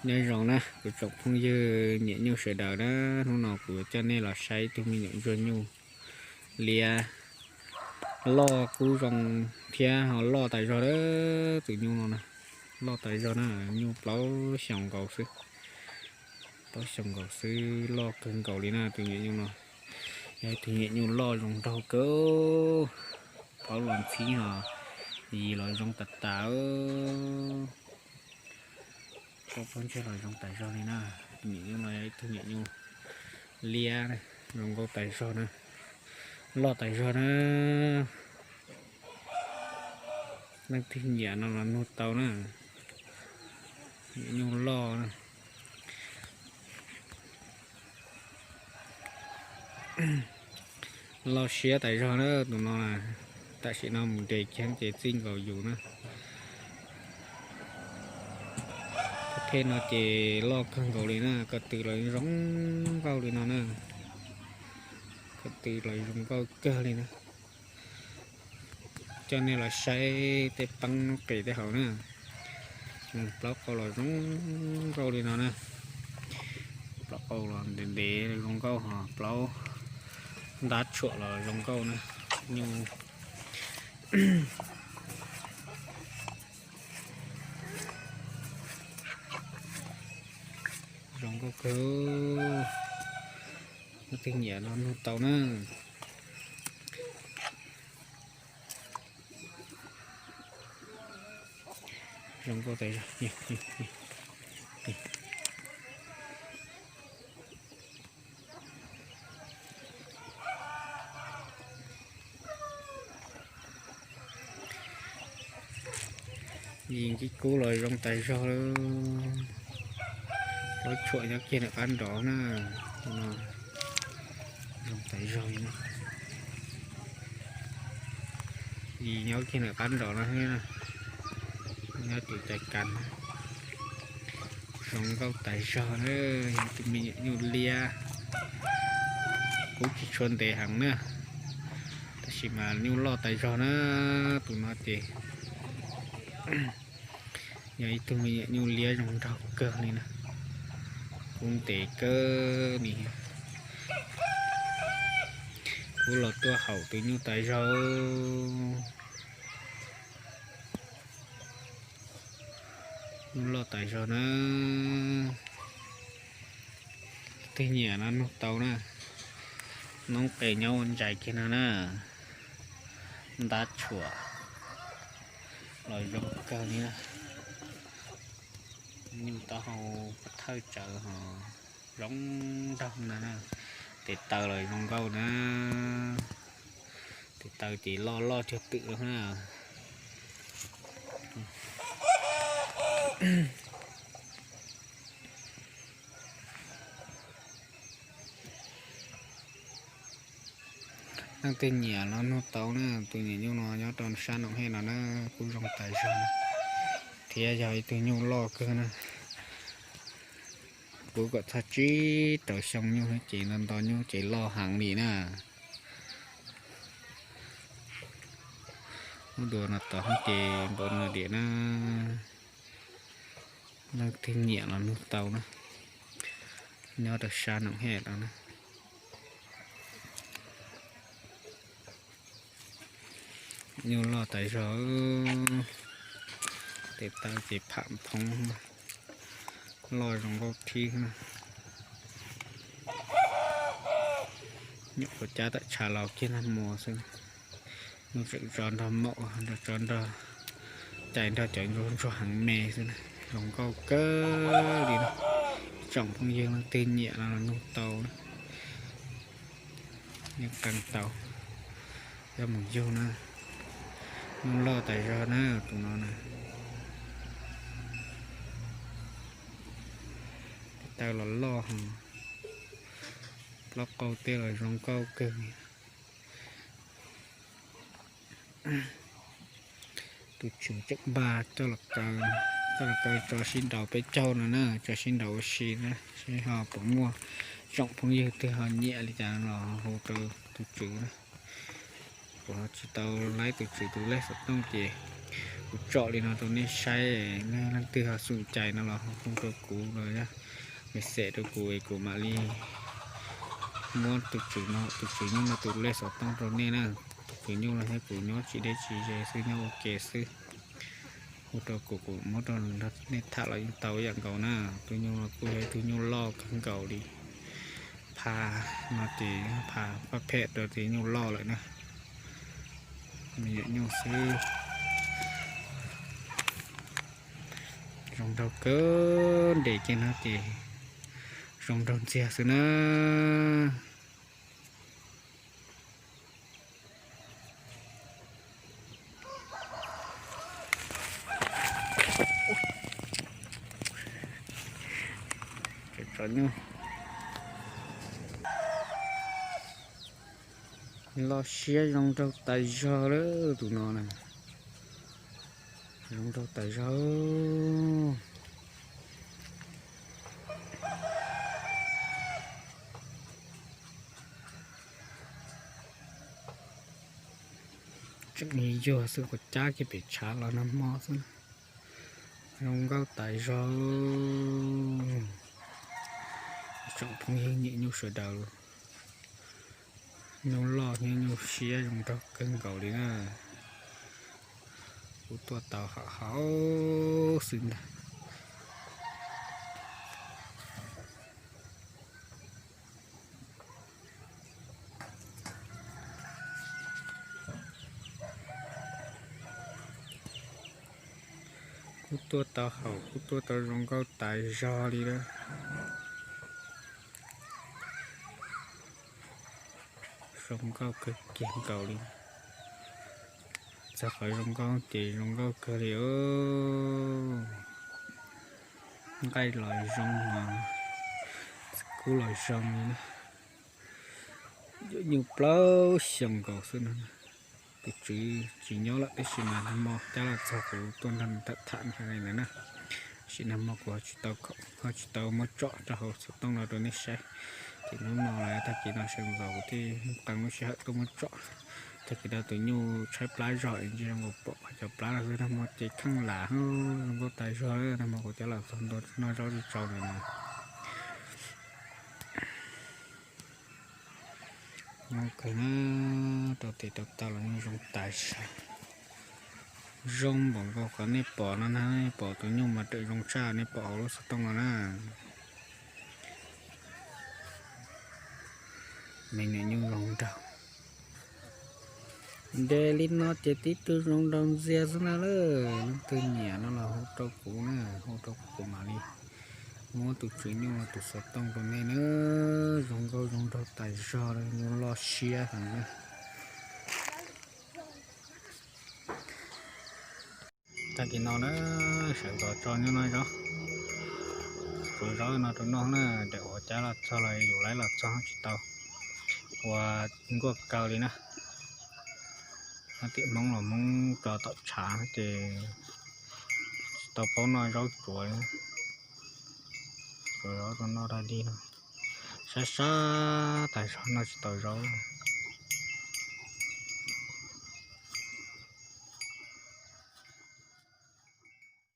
Nyob zoo na kuv tsoom phooj ywg nyiam nyuj sawv daws na, hnub no kuv coj nej los saib ib tug me nyuam ntsuag nyuj liab loj kub zoo thiab ho loj tas zog na. Tus nyuj no na, loj tas zog na, nyuj plaub xyoos nkaus xwb, plaub xyoos nkaus xwb, loj kawg nkaus li na. Tus nyuam nyuj no yog ib tug nyuam nyuj loj zoo nraug kawg, plaub los ntxhib ho yim los zoo tas tas. Plaub pob ntseg los zoo tas zog li na. Tus nyuam nyuj no yog ib tug nyuam nyuj liab zoo nkauj tas zog na, loj tas zog na. Leej twg nyiam no los nug tau na. Nyuam nyuj loj na, loj siab tas zog na tus no na. Tam sim no mus nres kiag ces txij nkaus yus na. Tus phej no ces loj kawg nkaus li na, ko tw los zoo nkauj li no na, ko tw los zoo nkauj kawg li na. Coj nej los saib tej peeb qis tej hauv na. Plaub qau los zoo nkauj li no na. Plaub qau los ntev ntev zoo nkauj ho plaub ntab tshuam los zoo nkauj na. Nyuj zoo nkauj kawg. Leej twg nyiam no nug tau na. Zoo nkauj tas zog. Yim kib kub los zoo tas zog lawm. Plaub tshuam nyob kiag ntawm qab nrov na. Zoo tas zog li na. Yim nyob kiag ntawm qab nrov no thiab, nyob tim cai kas. Zoo nkauj tas zog na, yog tus me nyuam nyuj liab. Kub tsis tshua ntev heev na, tab sis mas nyuj loj tas zog na. Tus no ces yog ib tug me nyuam nyuj liab zoo nraug kawg li na. Kub ntev kawg li. Kub los tuaj haum tus nyuj tas zog. Nyuj loj tas zog na. Leej twg nyiam no nug tau na. Noob qes nyob ua ntsais kiag no na. Ntab tshuam los zoo kawg li na. Nyuj taub hau pov thawj tsawv ho zoo nraug na. Tes taw los zoo nkauj na. Tes taw ces loj loj cuag twm na. Leej twg nyiam los nug tau na, tus nyuam nyuj no nyob rau sab Noom Hej no na, kuj zoo tas zog na, thiab yog ib tug nyuj loj kawg na. Kuv kom txog tsib rau xyoo nyuj ces nto nto nyuj ces loj heev li na. Lub dua no tod ces npaum no diam na. Leej twg nyiam los nug tau na, nyob rau sab Noom Hej no na. Nyuj loj tas zog, tes taw ces pham phoob, loj zoo nkauj thib na. Nyuam qhuav cab tawm tshav los kiag nag hmo xwb, nyuj tseem tso nrog maum, tso nrog cais nrog cov ntsuag heev me xwb na. Zoo nkauj kawg li na. Tsoom phooj ywg leej twg nyiam no los nug tau na. Yeej qee tau, coj mus yug na. Nyuj loj tas zog na tus no na. Tes taw los loj, plaub qau tej los zoo nkauj kawg. Tus tswv tseem npaj coj los kaw, coj los kaw tso sib nraus peb caug no na, tso sib nraus ua si na, seb ho puas muaj tsoom phooj ywg twg ho nyiam li cas los hu rau tus tswv na. Kuv ho tsis tau laib tus tswv tus lej xov tooj ces Kuv tsom li no rau nej saib, nej leej twg ho xum cai no los hu rau kuv los yog message rau kuv es kuv mam li muab tus tswv no, tus tswv nyuj no tus lej xov tooj rau nej na. Tus tswv nyuj no thiab kuv nyob tsis deb tsis ze xwb, nyob ua ke xwb. Hu rau kuv, kuv muab rau nej tham los yeej tau ib yam nkaus na. Tus nyuj no kuj yog ib tug nyuj loj kawg nkaus li. Pha no ces pha paj phem rau tus nyuj loj lawm na. Me nyuam nyuj xwb. Zoo nraug kawg, nres kiag no ces zoo nraug ntxiag xwb na. Loj siab zoo nraug tas zog lawm tus no na. Zoo nraug tas zog. Tseem yuag xwb, kuv cab kiag pem tshav los nag hmo xwb. Zoo nkauj tas zog. Tsoom phooj ywg nyiam nyuj sawv daws, nyuj loj thiab nyuj siab zoo nraug kawg nkaus li na. Kuv tuaj tau hauv hauv xwb ntag. Kuj tuaj tau hauv, kuj tuaj tau zoo nkauj tas zog li lawm. Zoo nkauj kawg kiag nkaus li. Txog qhov zoo nkauj ces zoo nkauj kawg li os. Nqaij los zoo, kub los zoo li na. Yuav nyuj plaub xyoos nkaus xwb no. Tus tswv tsis nyob lawm tab sis mas nag hmo cab los txog kuv tuaj nrog nws tham tham ntawd na. Sim nag hmo kuv ho tsis tau, ho tsis tau muab tsom rau hauv xov tooj no rau nej saib. Ces hnub no los tag kis no sawv ntxov kuv thiaj qee lub sij hawm tuaj muab tsom. Tag kis no tus nyuj tshaib plab zog es ntsia zoo nkaus pom qhov cov plab no xwb, nag hmo ces kheej lam zoo nkauj tas zog. Nag hmo kuv cab los txog ntua noj zaub tsis tsau li no. Zoo kawg na, rau tes rau taw los yeej zoo tas zog. Zoo npaum nkaus qhov nej pom no na, nej pom tus nyuj mas raws zoo tshaj nej pom hauv lub xov tooj no na. Me nyuam nyuj zoo nraug. Nres li no ces tib tug zoo nraug ntxiag xwb na lawm. Leej twg nyiam no los hu rau kuv na, hu rau kuv mam li muab tus tswv nyuj los tus xov tooj rau nej na. Zoo nkauj zoo nraug tas zog li, nyuj loj siab heev na. Tag kis no na, sawv ntxov tso nyuj noj zaub, tsuav zaub no rau noj na. Daim uas cab los txog los yus laib los txog tsis tau, ua nkuaj kaw li na. Hab tiam Hmoob los Hmoob tso tom tshav ces tsis tau paub noj zaub tsuav li. Tsuav zaub rau noj dog dig no, sab sab tas zog noj tsis tau zaub.